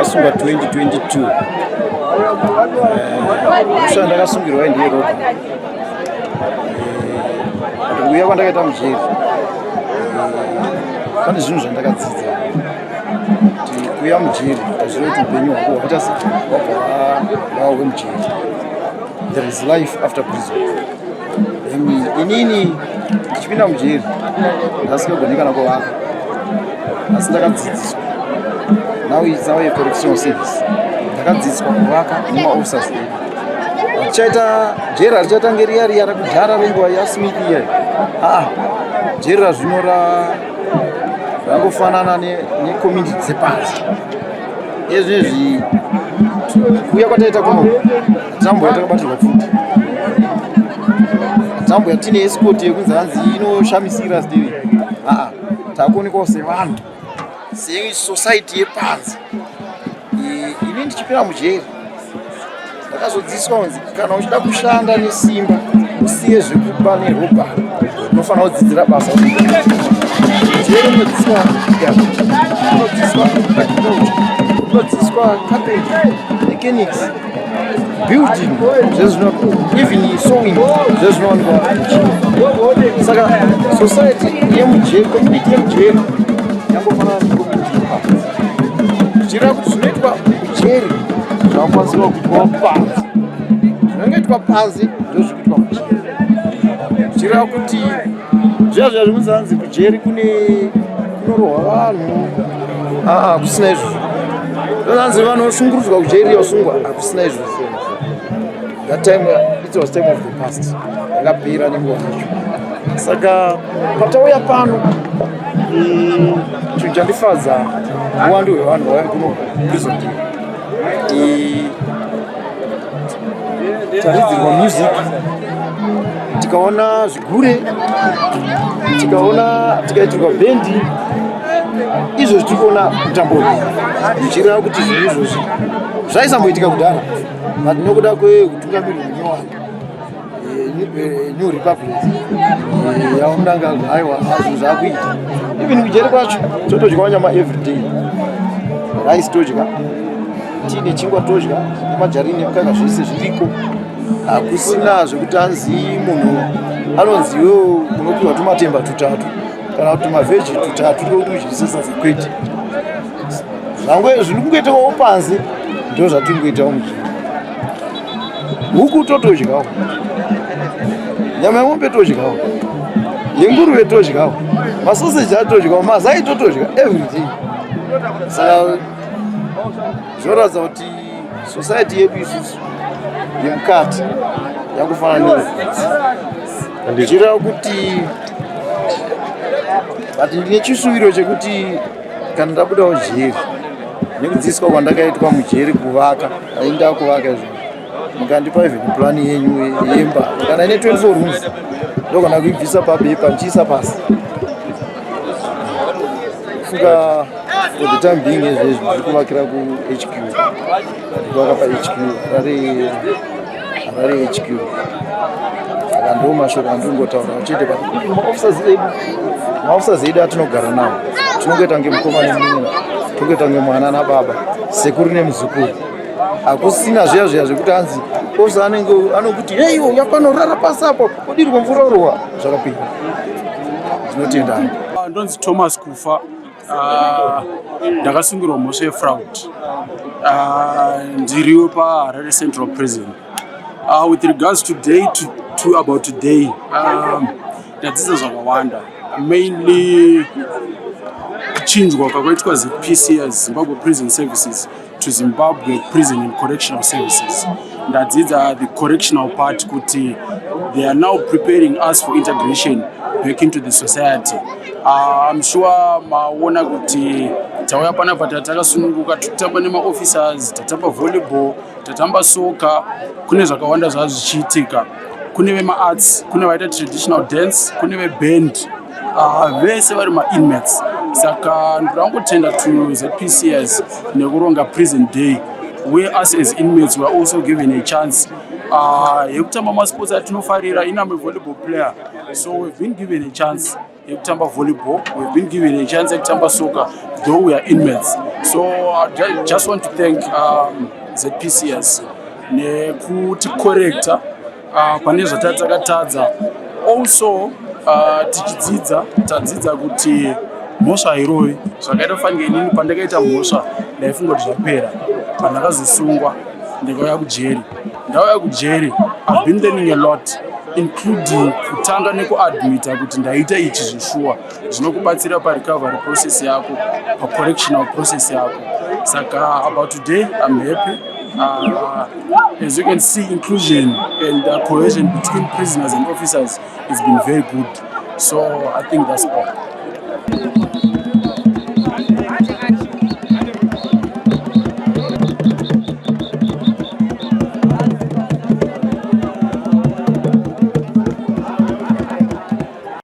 Ndakasungwa 2022. Mhosva ndakasungirwa ndiye robbery. Kuuya kwandakaita mujeri, pane zvinhu zvandakadzidza kuti kuuya mujeri hazvirevi kuti upenyu hwako hwakaita se wabva wahwe mujeri. There is life after prison. Then inini ndichipinda mujeri ndasingagoni kana kuvaka, asi ndakadzidziswa. Now it's now a correctional service. Ndakadzidziswa kuvaka nemaofficers edu. Hatichaita jeri, harichatange riya riya rakudhara renguva yaSmith iya. Aa, jeri razvino rangofanana necommunity dzepanze. Ezvezvi kuuya kwataita kuno, hatinamboya takabatirwa pfuti, hatinamboya tine escort yekunzi hanzi inoshamisira steve. Aa, takuonekwawo sevanhu, sesociety yepanze. Ini ndichipinda mujeri ndakazodzidziswa kunzi kana uchida kushanda nesimba, usiye zvekuba nerobbery, unofanira kudzidzira basa. Jeri unodzidziswa, unodzidziswa agriculture, unodzidziswa carpentry, mechanics, building, zvezvino, even sewing, zvezvinowanikwa. Saka society yemujeri, community yemujeri yangofanana necommunity yepanze, zvichireva kuti zvinoitwa mujeri zvakwanisika kuitwawo panze, zvinongoitwa panze ndo zviri kuitwa mujeri, zvichireva kuti zviya zviya zvekunzi hanzi kujeri kune kunorohwa vanhu, aa, kusina izvozvo. Hanzi vanoshungurudzwa kujeri, vasungwa, hakusina izvozvo. That time, it was time of the past, yakapera nenguva yacho. Saka patauya pano, chinhu chandifadza uwandu hwevanhu vauya kuno prison day. Taridzirwa music, tikaona zvigure, tikaona tikaitirwa bhendi. Izvo zvitiri kuona mutambo uyu, zvichireva kuti zvinhu izvozvi zvaisamboitika kudhara, but nokuda kweutungamiri hunyowani, new republic yaMnangagwa, aiwa, zvinhu zvaakuita. Even kujeri kwacho totodyawo nyama everyday, rice todya, tiine chingwa todya, nemajarini nemukaka, zvese zviriko. Hakusina zvekuti anzi munhu anonzi iwewo unopiwa tumatemba tutatu kana kuti tumavheji tutatu tokuti udyise sadza, kwete. Zvangwe zviri kungoitawo panze ndo zvatiri kungoitawo mujeri. Huku totodyawo, nyama yemombe todyawo, yenguruve todyawo, masoseji atodyawo, mazai totodya everyday. Saka zvinoratidza kuti society yedu isusu yemukati yangofanana neyekunze, zvichireva kuti, but ndine chisuviro chekuti kana ndabudawo jeri, nekudzidziswa kwandakaitwa mujeri kuvaka, ainda kuvaka izvo, mukandipa even plan yenyu yemba kana ine 24 rooms, ndogona kuibvisa pabepa ndichiisa pasi. Fuka for the time being, izvezvi ndiri kuvakira kuHQ, ndikuvaka paHQ Harare, Harare HQ. Saka ndo mashoko andingotaura chete. Maofficers edu, maofficers edu atinogara nawo, tinongoita kunge mukoma nemunun'una, tinongoita kunge mwana nababa, sekuru nemuzukuru. Hakusina zviya zviya zvekuti hanzi officer anenge anokuti, "Heiwo, uyapanorara pasi apo, udirwe mvura urowa." Zvakapera. Ndinotenda. Ndonzi Thomas Kufa. Ndakasungirwa mhosva yefraud. Ndiriwo paHarare Central Prison. With regards today, to about today, ndadzidza zvakawanda, mainly kuchinjwa kwakaitwa ZPCS, Zimbabwe Prison Services, to Zimbabwe Prison and Correctional Services. Ndadzidza the correctional part, kuti they are now preparing us for integration back into the society. I'm sure maona kuti tauya panapa takasununguka, totamba nemaofficers, tatamba volleyball, tatamba soka. Kune zvakawanda zvava zvichiitika, kune vemaarts, kune vaita traditional dance, kune veband, vese vari mainmates. Saka ndirangotenda to ZPCS nekuronga prison day, where us as inmates were also given a chance yekutamba masports atinofarira. Ini am a volleyball player, so we've been given a chance. yekutamba volleyball. We've been given a chance yekutamba soccer, though we are inmates. So I just want to thank ZPCS nekuticorrecta pane zvatati takatadza. Also tichidzidza, tadzidza kuti mhosva hairovi. Zvakaita fanike inini pandakaita mhosva, ndaifunga kuti zvapera. Pandakazosungwa, ndikauya kujeri, ndauya kujeri, I've been learning a lot, including kutanga nekuadmita kuti ndaita ichi zveshuwa. Zvinokubatsira parecovery process yako, pacorrectional process yako. Saka about today, I'm happy. As you can see, inclusion and cohesion between prisoners and officers has been very good. So I think that's all.